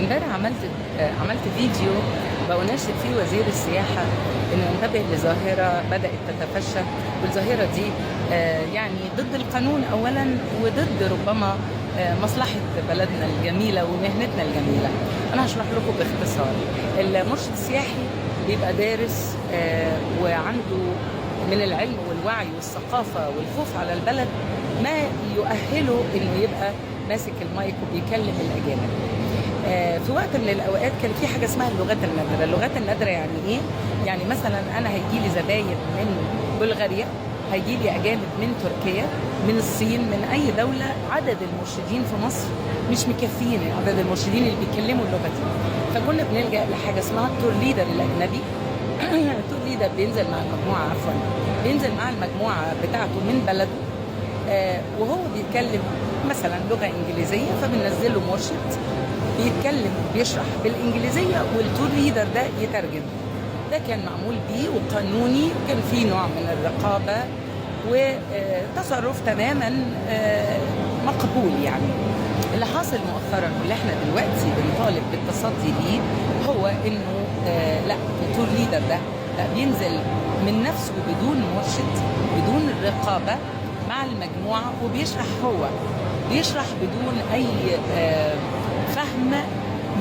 امبارح عملت فيديو بناشد فيه وزير السياحة انه ينتبه لظاهره بدات تتفشى، والظاهرة دي يعني ضد القانون اولا، وضد ربما مصلحة بلدنا الجميلة ومهنتنا الجميلة. انا هشرح لكم باختصار. المرشد السياحي بيبقى دارس وعنده من العلم والوعي والثقافة والخوف على البلد ما يؤهله انه يبقى ماسك المايك وبيكلم الاجانب. في وقت من الاوقات كان في حاجة اسمها اللغات النادرة. اللغات النادرة يعني ايه؟ يعني مثلا انا هيجي لي زباين من بلغاريا، هيجي لي اجانب من تركيا، من الصين، من اي دولة. عدد المرشدين في مصر مش مكفيين عدد المرشدين اللي بيتكلموا اللغة دي، فكنا بنلجا لحاجة اسمها ال tour leader الاجنبي. ال tour leader بينزل مع المجموعة، عفوا، بينزل مع المجموعة بتاعته من بلده، وهو بيتكلم مثلا لغة انجليزيه، فبننزل له مرشد بيتكلم بيشرح بالانجليزية وال tour leader ده يترجم. ده كان معمول بيه وقانوني، وكان فيه نوع من الرقابة وتصرف تماما مقبول. يعني اللي حاصل مؤخرا واللي احنا دلوقتي بنطالب بالتصدي ليه هو انه لا، ال tour leader ده بقى بينزل من نفسه بدون مرشد، بدون رقابه، مع المجموعة وبيشرح، هو بيشرح بدون اي فهم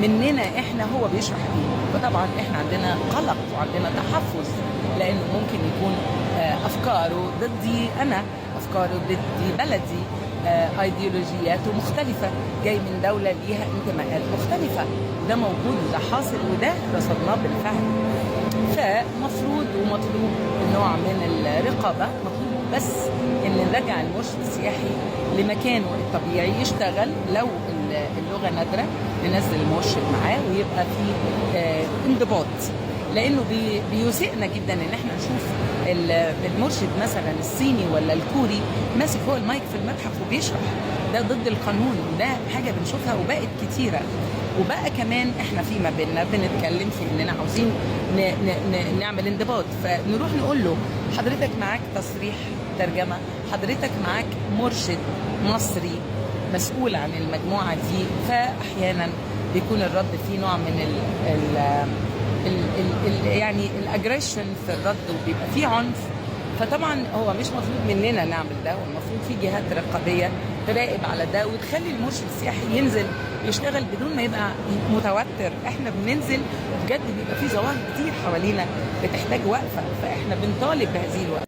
مننا احنا هو بيشرح ايه. فطبعا احنا عندنا قلق وعندنا تحفظ، لانه ممكن يكون افكاره ضدي انا، افكاره ضد بلدي، ايديولوجياته مختلفه، جاي من دولة ليها انتماءات مختلفة. ده موجود وده حاصل وده رصدناه بالفعل. فمفروض ومطلوب نوع من الرقابه، مطلوب بس ان نرجع المرشد السياحي لمكانه الطبيعي يشتغل. لو اللغة نادرة ننزل المرشد معاه ويبقى في انضباط، لانه بيسيئنا جدا ان احنا نشوف المرشد مثلا الصيني ولا الكوري ماسك هو المايك في المتحف وبيشرح. ده ضد القانون، وده حاجة بنشوفها وبقت كتيره. وبقى كمان احنا فيما بينا بنتكلم في اننا عاوزين نعمل انضباط، فنروح نقول له حضرتك معاك تصريح ترجمه، حضرتك معاك مرشد مصري مسؤول عن المجموعة دي. فاحيانا بيكون الرد فيه نوع من ال ال ال ال ال يعني ال aggression في الرد، وبيبقى فيه عنف. فطبعا هو مش مطلوب مننا نعمل ده، والمفروض في جهات رقابية تراقب على ده وتخلي المرشد السياحي ينزل يشتغل بدون ما يبقى متوتر. احنا بننزل بجد بيبقى في ظواهر كتير حوالينا بتحتاج وقفه، فاحنا بنطالب بهذه الوقفة.